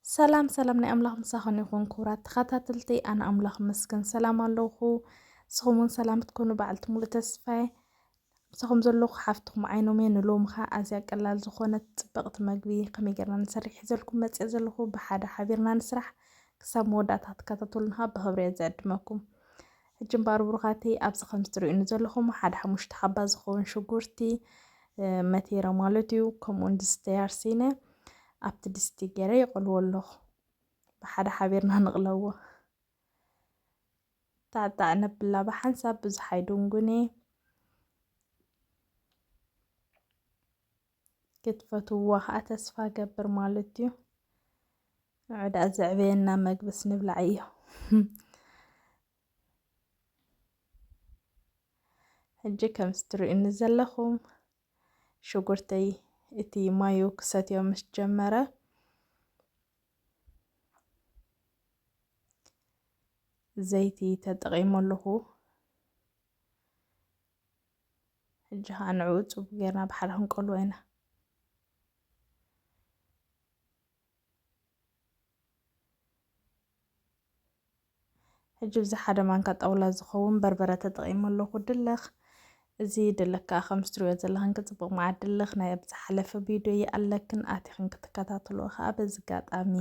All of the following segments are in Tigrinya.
ሰላም ሰላም ናይ ኣምላኽ ምሳኹም ይኹን ክቡራት ተኸታተልቲ፣ ኣነ ኣምላኽ መስገን ሰላም ኣለኹ። ንስኹም እውን ሰላም ክትኮኑ በዓልቲ ሙሉ ተስፋ እየ። ምሳኹም ዘለኹ ሓፍትኹም ዓይኖም እየ። ንሎሚ ኸኣ ኣዝያ ቀላል ዝኾነት ጽብቕቲ መግቢ ከመይ ጌርና ንሰርሕ ሒዘልኩም መጽየ ዘለኹ። ብሓደ ሓቢርና ንስራሕ። ክሳብ መወዳእታ ክትከታተሉና ኸኣ ብኽብሪ እየ ዝዕድመኩም። ሕጂ እምበኣር ብሩኻተይ ኣብዚ ከምዚ ትርእዩኒ ዘለኹም ሓደ ሓሙሽተ ሓባ ዝኸውን ሽጉርቲ፣ እ፣ መቴረ ማለት እዩ። ከምኡ እውን ድስቲ ኣርሲነ ኣብቲ ድስቲ ገይረ ይቐልዎ ኣለኹ። ብሓደ ሓቢርና ንቕለዎ። ጣዕጣዕ ነብላ ብሓንሳብ ብዙሕ ኣይድንጉን እየ። ክትፈትውዋ ኸኣ ተስፋ ገብር ማለት እዩ። ንዑ ደኣ ዘዕበየና መግብስ ንብላዕ እዩ። ሕጂ ከምዚ ትርእዩኒ ዘለኹም ሽጉርተይ እቲ ማዩ ክሰትዮ ምስ ጀመረ ዘይቲ ተጠቒመ ኣለኹ። ሕጂ ኸኣ ንዕኡ ጽቡቕ ጌርና ብሓደ ክንቀልዎ ኢና። ሕጂ ኣብዚ ሓደ ማንካ ጣውላ ዝኸውን በርበረ ተጠቒመ ኣለኹ። ድልኽ፣ እዚ ድልኽ ከኣ ከም ትርእዮ ዘለኽን ክጽብቕ መዓት ድልኽ ናይ ኣብ ዝሓለፈ ቪድዮ ይኣለክን ኣቲኽን ክትከታተልኦ ከኣ በዚ ኣጋጣሚ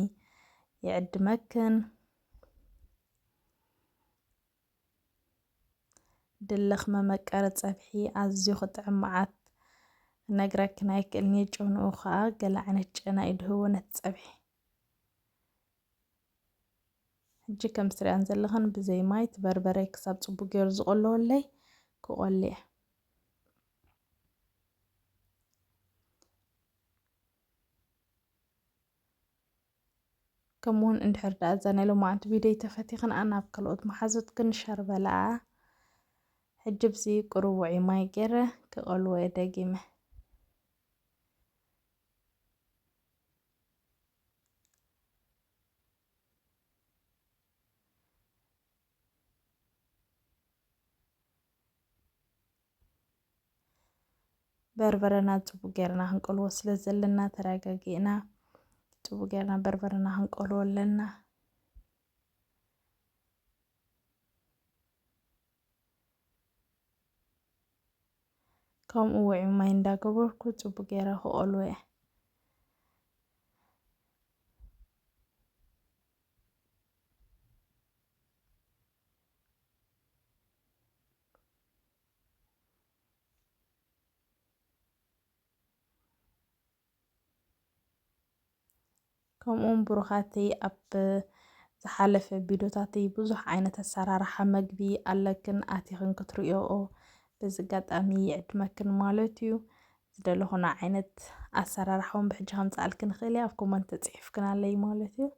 ይዕድመክን። ድልኽ መመቀሪ ጸብሒ ኣዝዩ ክጥዕም መዓት ክነግረክን ኣይክእልን እየ። ጨንኡ ከኣ ገለ ዓይነት ጨና እዩ ድህቦ ነቲ ጸብሒ። ሕጂ ከም ትሪኣን ዘለኽን ብዘይ ማይ እቲ በርበረ ክሳብ ጽቡቅ ገይሩ ዝቆለወለይ ክቆሊ እየ። ከምኡውን እንድሕር ደኣ እዛ ናይ ሎማዓንቲ ቪድዮ ተፈቲኽንኣ ናብ ካልኦት መሓዙትክን ሸር በልኣ። ሕጂ ብዚ ቁሩብ ውዑይ ማይ ገይረ ክቐልዎ እየ ደጊመ። በርበረና ጽቡቅ ጌርና ክንቀልዎ ስለ ዘለና ተረጋጊእና ጽቡቅ ጌርና በርበረና ክንቀልዎ ኣለና። ከምኡ ውዑይ ማይ እንዳገበርኩ ጽቡቅ ጌረ ክቐልዎ እየ። ከምኡውን ብሩኻተይ ኣብ ዝሓለፈ ቪድዮታተይ ብዙሕ ዓይነት ኣሰራርሓ መግቢ ኣለክን ኣቲኽን ክትርእዮኦ በዚ ኣጋጣሚ ይዕድመክን ማለት እዩ። ዝደለኹና ዓይነት ኣሰራርሓ እውን ብሕጂ ከምፅኣልክን እኽእል እየ፣ ኣብ ኮመንት ተፅሒፍክናለይ ማለት እዩ።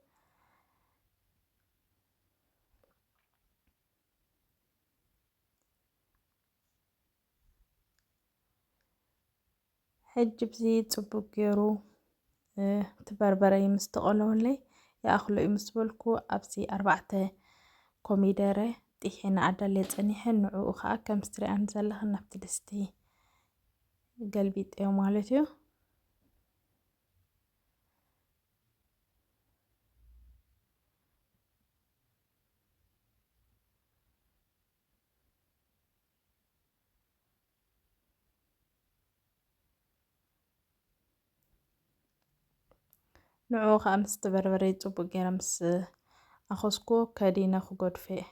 ሕጂ ብዚ ጽቡቅ ገይሩ፣ እ፣ እቲ በርበረይ ምስ ተቐለወለይ ይኣኽሎ እዩ ምስ በልኩ፣ ኣብዚ ኣርባዕተ ኮሚደረ ጢሒነ ኣዳልየ ጸኒሐ፣ ንዕኡ ኸኣ ከም ትሪኣን ዘለኽን ናብቲ ድስቲ ገልቢጠዮ ማለት እዩ። ንዕኡ ኸኣ ምስቲ በርበረ ጽቡቅ ገይረ ምስ ኣኸስኩዎ ከዲነ ክገድፎ እየ።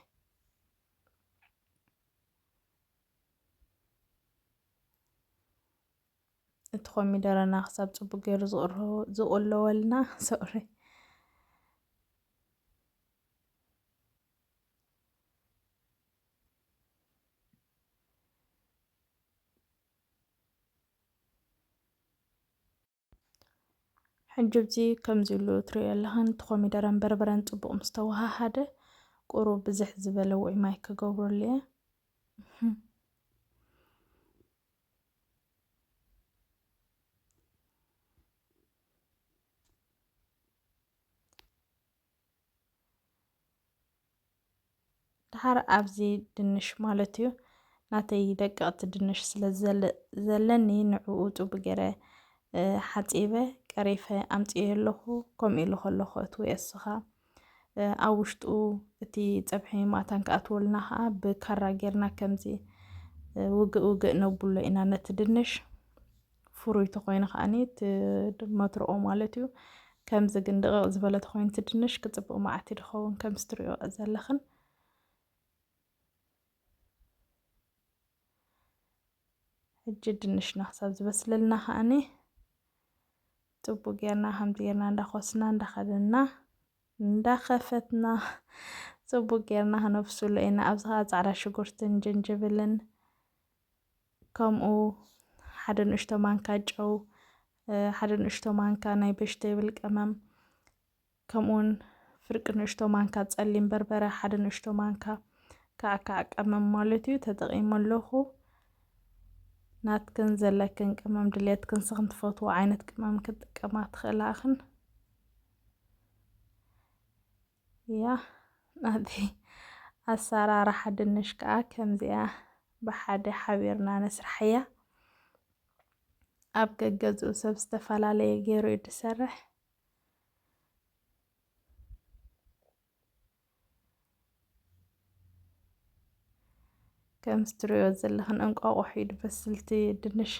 እቲ ኮሚደረና ክሳብ ጽቡቅ ገይሩ ዝቕሮ-፣ ዝቕለወልና፣ ሶሪ። ሕጂ ኣብዚ ከምዚ ኢሉ ትሪኦ ኣለኽን፣ እቲ ኮሚደረን በርበረን ጽቡቕ ምስ ተወሃሃደ፣ ቁሩብ ብዝሕ ዝበለ ውዑይ ማይ ክገብረሉ እየ። ደሓር ኣብዚ ድንሽ ማለት እዩ፣ ናተይ ደቀቕቲ ድንሽ ስለ ዘለ-፣ ዘለኒ፣ ንዕኡ ጽቡቅ ገይረ ሓፂበ ቀሪፈ ኣምፅኤ ኣለኹ። ከምኡ ኢሉ ከለኹ እትወ እስኻ ኣብ ውሽጡ እቲ ፀብሒ ማእታን ክኣትወልና ከዓ ብካራ ጌርና ከምዚ ውግእ ውግእ ነብሎ ኢና ነቲ ድንሽ። ፍሩይ ተኮይኑ ከዓኒ እቲ መትርኦ ማለት እዩ። ከምዚ ግን ድቕቕ ዝበለ ተኮይኑ እቲ ድንሽ ክፅብቕ መዓት እዩ ዝኸውን ከምዚ ትሪኦ ዘለኽን። ሕጂ ድንሽና ክሳብ ዝበስለልና ከዓኒ ፅቡቅ ጌርና ከምዚ ጌርና እንዳኮስና እንዳከደንና እንዳከፈትና ፅቡቅ ጌርና ከነብስሎ ኢና። ኣብዚ ከዓ ፃዕዳ ሽጉርትን ጅንጅብልን ከምኡ ሓደ ንእሽቶ ማንካ ጨው፣ ሓደ ንእሽቶ ማንካ ናይ ቬጅቴብል ቀመም ከምኡውን ፍርቂ ንእሽቶ ማንካ ጸሊም በርበረ፣ ሓደ ንእሽቶ ማንካ ካዕካዕ ቀመም ማለት እዩ ተጠቒመ ኣለኹ። ናትክን ዘለክን ቀመም ድልየትክን ስኽን ትፈትዎ ዓይነት ቀመም ክትጥቀማ ትኽእላ እኽን። ያ ናቲ ኣሰራርሓ ድንሽ ከዓ ከምዚኣ ብሓደ ሓቢርና ነስርሓያ። ኣብ ገገዝኡ ሰብ ዝተፈላለየ ገይሩ እዩ ዝሰርሕ። ከምዚ ትሪኦ ዘለኽን እንቋቑሖ እዩ ዝበስል እቲ ድንሽ።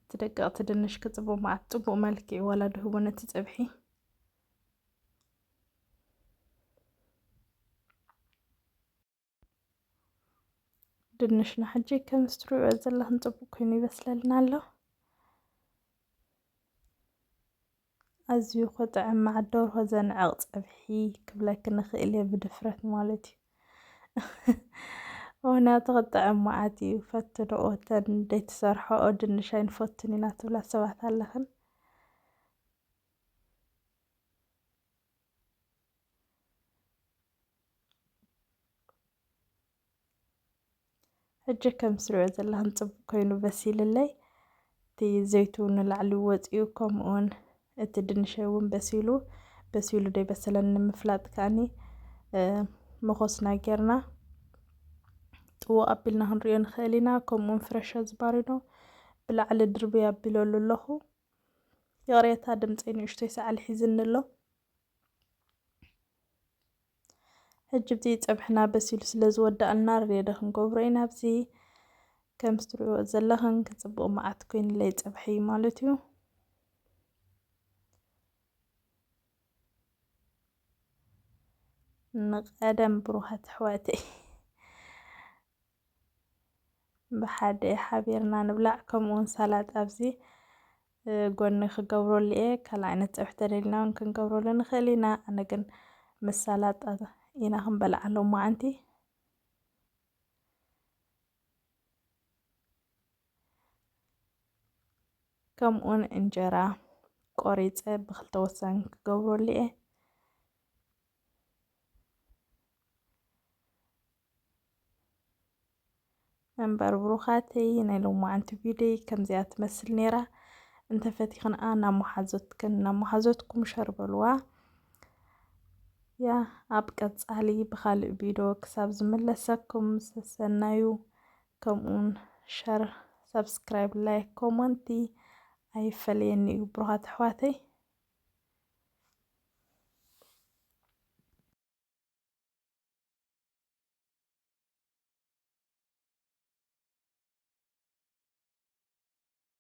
እቲ ደቀቕቲ ድንሽ ክፅቡቕ መዓት ፅቡቕ መልክዕ ዋላ ድህቦ ነቲ ፀብሒ። ድንሽና ሕጂ ከምዚ ትሪኦ ዘለኽን ፅቡቅ ኮይኑ ይበስለልና ኣሎ። ኣዝዩ ክጥዕም መዓት ደርሆ ዘንዕቕ ፀብሒ ክብለኪ ንኽእል እየ ብድፍረት ማለት እዩ። ምክንያቱ ክጥዕም መዓት እዩ ፈትንኦ እተን ዘይትሰርሐኦ ድንሽ ኣይንፈቱን ኢና ትብላ ሰባት ኣለኽን። ሕጂ ከም ስሪኦ ዘለኽን ጽቡቅ ኮይኑ በሲልለይ እቲ ዘይቱ ንላዕሊ ወጺኡ ከምኡውን እቲ ድንሸይ እውን በሲሉ በሲሉ ደይበሰለን ንምፍላጥ ከኣኒ መኾስና ጌርና ጥዎ ኣቢልና ክንሪኦ ንኽእል ኢና። ከምኡውን ፍረሸ ዝባሪኖ ብላዕሊ ድርቢ ኣቢለሉ ኣለኹ። ይቕሬታ ድምፀይ ንእሽተይ ሰዓል ሒዝኒ ኣሎ። ሕጂ ብዚ ፀብሕና በሲሉ ስለ ዝወዳእልና ሬደ ክንገብሮ ኢና። ኣብዚ ከም ትሪኦ ዘለኽን ክፅቡቅ መዓት ኮይኑለይ ፀብሒ ማለት እዩ። ንቀደም ብሩኻት ኣሕዋተይ ብሓደ ሓቢርና ንብላዕ። ከምኡውን ሳላጣ ኣብዚ ጎኒ ክገብረሉ እየ። ካልእ ዓይነት ፀብሒ ተደሊና እውን ክንገብረሉ ንኽእል ኢና። ኣነ ግን ምስ ሳላጣ ኢና ክንበልዓ ሎማዓንቲ። ከምኡውን እንጀራ ቆሪፀ ብክልተ ወሰን ክገብረሉ እየ። እምበር ብሩኻተይ ናይ ሎማዓንቲ ቪድዮይ ከምዚኣ ትመስል ነይራ። እንተፈቲኽንኣ ናብ መሓዞትክን ናብ መሓዞትኩም ሸር በልዋ። ያ ኣብ ቀጻሊ ብኻልእ ቪድዮ ክሳብ ዝምለሰኩም ሰሰናዩ። ከምኡውን ሸር፣ ሳብስክራይብ፣ ላይክ፣ ኮመንቲ ኣይፈለየኒ እዩ ብሩኻት ኣሕዋተይ።